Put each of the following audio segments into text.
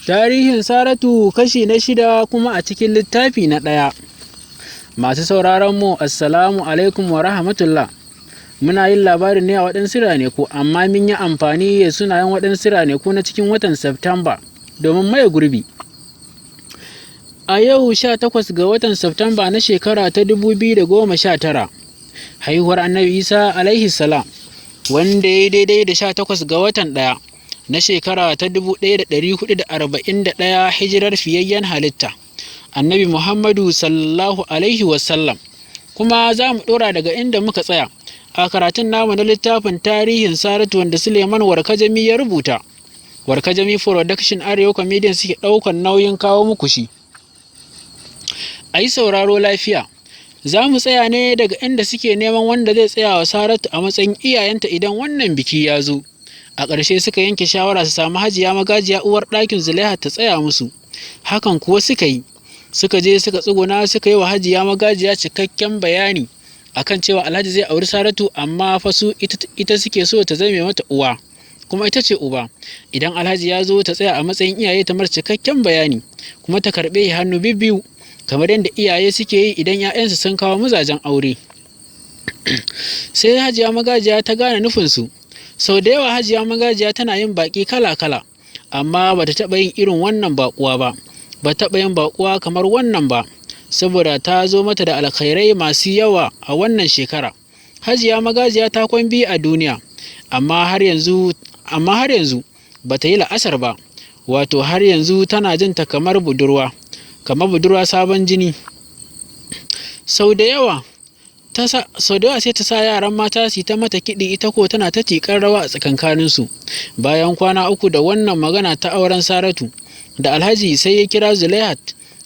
Tarihin Saratu kashi na shida kuma a cikin littafi na ɗaya. Masu sauraron mu, Assalamu alaikum wa rahmatullah. Muna yin labarin ne a waɗansu ranaku, amma mun yi amfani da sunayen waɗansu ranaku na cikin watan Satumba domin maye gurbi. A yau 18 ga watan Satumba na shekara ta 2019, haihuwar Annabi Isa alaihi salam, wanda ya yi daidai da 18 ga watan ɗaya na shekara ta 1441 hijirar fiyayyen halitta, Annabi Muhammadu sallallahu alaihi wasallam. Kuma za mu ɗora daga inda muka tsaya a karatun namu na littafin tarihin Saratu wanda Suleiman Warkajami ya rubuta. Warkajami Production Arewa Comedian suke ɗaukan nauyin kawo muku shi. A yi sauraro lafiya. Za mu tsaya ne daga inda suke neman wanda zai tsaya wa Saratu a matsayin iyayenta idan wannan biki ya zo. A ƙarshe suka yanke shawara su samu Hajiya Magajiya uwar ɗakin Zulaiha ta tsaya musu. Hakan kuwa suka yi. Suka je suka tsuguna suka yi wa Hajiya Magajiya cikakken bayani akan cewa Alhaji zai auri Saratu, amma fa su ita suke so ta zame mata uwa, kuma ita ce uba. Idan Alhaji ya zo ta tsaya a matsayin iyaye ta mar cikakken bayani, kuma ta karɓe hannu bibbiyu kamar yadda iyaye suke yi idan 'ya'yansu sun kawo mazajen aure. Sai Hajiya Magajiya ta gane nufinsu. Sau da yawa Hajiya Magajiya tana yin baƙi kala-kala, amma ba ta taɓa yin irin wannan baƙuwa ba, ba taɓa yin baƙuwa kamar wannan ba, saboda ta zo mata da alkhairai masu yawa a wannan shekara. Hajiya Magajiya ta kwan biyu a duniya, amma har yanzu ba ta yi la'asar ba, wato har yanzu tana jin ta kamar budurwa, sabon jini. Sau da yawa sai ta sa yaran mata su yi ta mata kiɗi, ita ko tana ta tiƙar rawa a tsakankaninsu. Bayan kwana uku da wannan magana ta auren Saratu da Alhaji, sai ya kira Zulaihat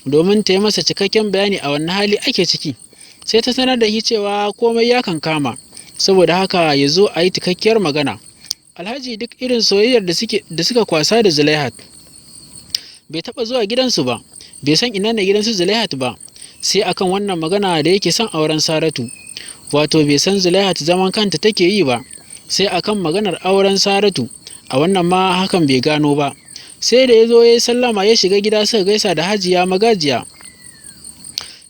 domin ta yi masa cikakken bayani a wanne hali ake ciki. Sai ta sanar da shi cewa komai ya kankama, saboda haka ya zo a yi cikakkiyar magana. Alhaji duk irin soyayyar da suka kwasa da Zulaihat, bai taɓa zuwa gidansu ba, bai san ina ne gidansu Zulaihat ba, sai akan wannan magana da yake son auren Saratu. Wato bai san Zulaihat zaman kanta take yi ba, sai akan maganar auren Saratu. A wannan ma hakan bai gano ba. Sai da ya zo ya yi sallama ya shiga gida, suka gaisa da Hajiya Magajiya.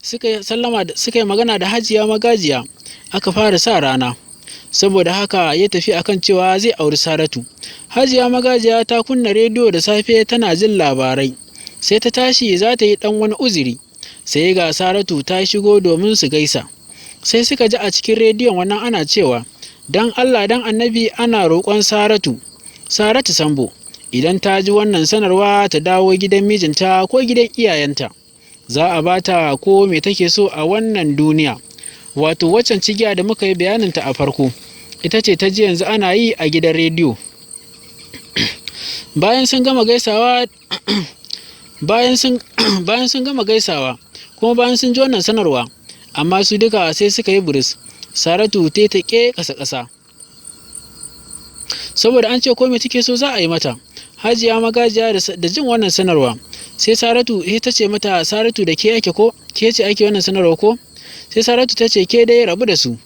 Suka yi magana da Hajiya Magajiya, aka fara sa rana. Saboda haka ya tafi akan cewa zai auri Saratu. Hajiya Magajiya ta kunna rediyo da safe tana jin labarai. Sai ta tashi za ta yi ɗan wani uzuri. Sai ga Saratu ta shigo domin su gaisa. Sai suka ji a cikin rediyon wannan ana cewa, don Allah don Annabi ana roƙon Saratu, Saratu Sambo, idan ta ji wannan sanarwa ta dawo gidan mijinta ko gidan iyayenta. Za a ba ta ko me take so a wannan duniya. Wato waccan cigiya da muka yi bayaninta a farko, ita ce ta ji yanzu ana yi a gidan rediyo. Bayan sun gama gaisawa bayan sun gama gaisawa kuma bayan sun ji wannan sanarwa, amma su duka sai suka yi buris. Saratu ta taƙe ƙasa-ƙasa, saboda an ce ko me take so za a yi mata. Hajiya Magajiya da jin wannan sanarwa, sai Saratu ta ce mata, Saratu da ke ake ko? Ke ce ake wannan sanarwa ko? Sai Saratu ta ce, ke dai rabu da su,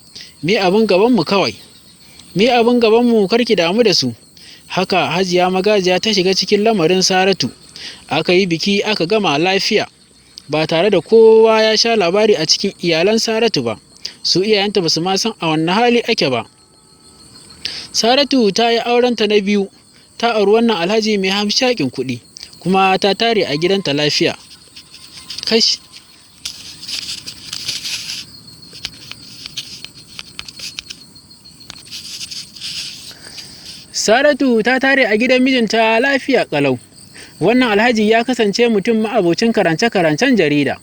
mi abin gabanmu kawai, mi abin gabanmu, karki damu da su. Haka Hajiya Magajiya ta shiga cikin lamarin Saratu. Aka yi biki aka gama lafiya, ba tare da kowa ya sha labari a cikin iyalan Saratu ba. Su iyayenta ba su ma san a wanne hali ake ba. Saratu ta yi aurenta na biyu, ta auri wannan Alhaji mai hamshakin kuɗi, kuma ta tare a gidanta lafiya. Kash. Saratu ta tare a gidan mijinta lafiya ƙalau. Wannan Alhaji ya kasance mutum ma'abocin karance-karancen jarida.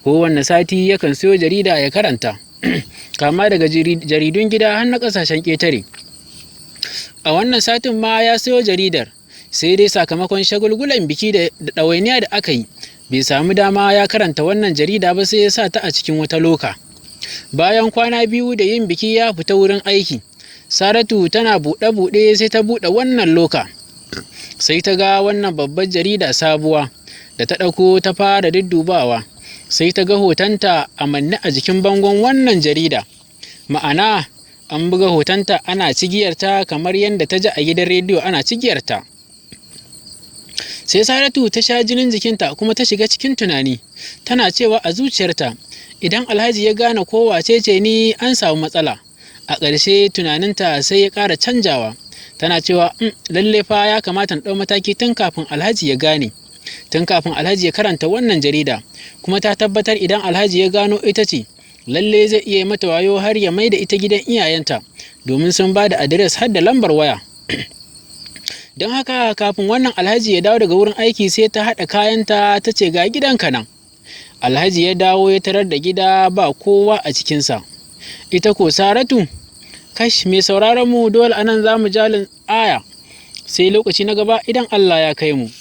Kowanne sati yakan siyo jarida ya karanta, kama daga jaridun gida har na ƙasashen ƙetare. A wannan satin ma ya siyo jaridar, sai dai sakamakon shagulgulan biki da ɗawainiya da aka yi, bai samu dama ya karanta wannan jarida ba, sai ya sa ta a cikin wata loka. Bayan kwana biyu da yin biki ya fita wurin aiki. Saratu tana buɗe-buɗe sai ta buɗe wannan loka. Sai ta ga wannan babbar jarida sabuwa da ta ɗauko ta fara duddubawa. Sai ta ga hotonta a manne a jikin bangon wannan jarida. Ma'ana, an buga hotonta ana cigiyarta kamar yadda ta ji a gidan rediyo ana cigiyarta. Sai Saratu ta sha jinin jikinta kuma ta shiga cikin tunani, tana cewa a zuciyarta, idan Alhaji ya gane ko wace ce ni, an samu matsala. A ƙarshe tunaninta sai ya ƙara canjawa, tana cewa, lalle fa ya kamata na ɗau mataki tun kafin Alhaji ya gane, tun kafin Alhaji ya karanta wannan jarida. Kuma ta tabbatar idan Alhaji ya gano ita ce, lalle zai iya mata wayo har ya mai da ita gidan iyayenta, domin sun ba da adires har da lambar waya. Don haka kafin wannan Alhaji ya dawo daga wurin aiki, sai ta haɗa kayanta ta ce, ga gidanka nan. Alhaji ya dawo ya tarar da gida ba kowa a cikinsa. Ita ko Saratu, kash, mai sauraron mu, dole anan za mu jalin aya, sai lokaci na gaba idan Allah ya kai mu.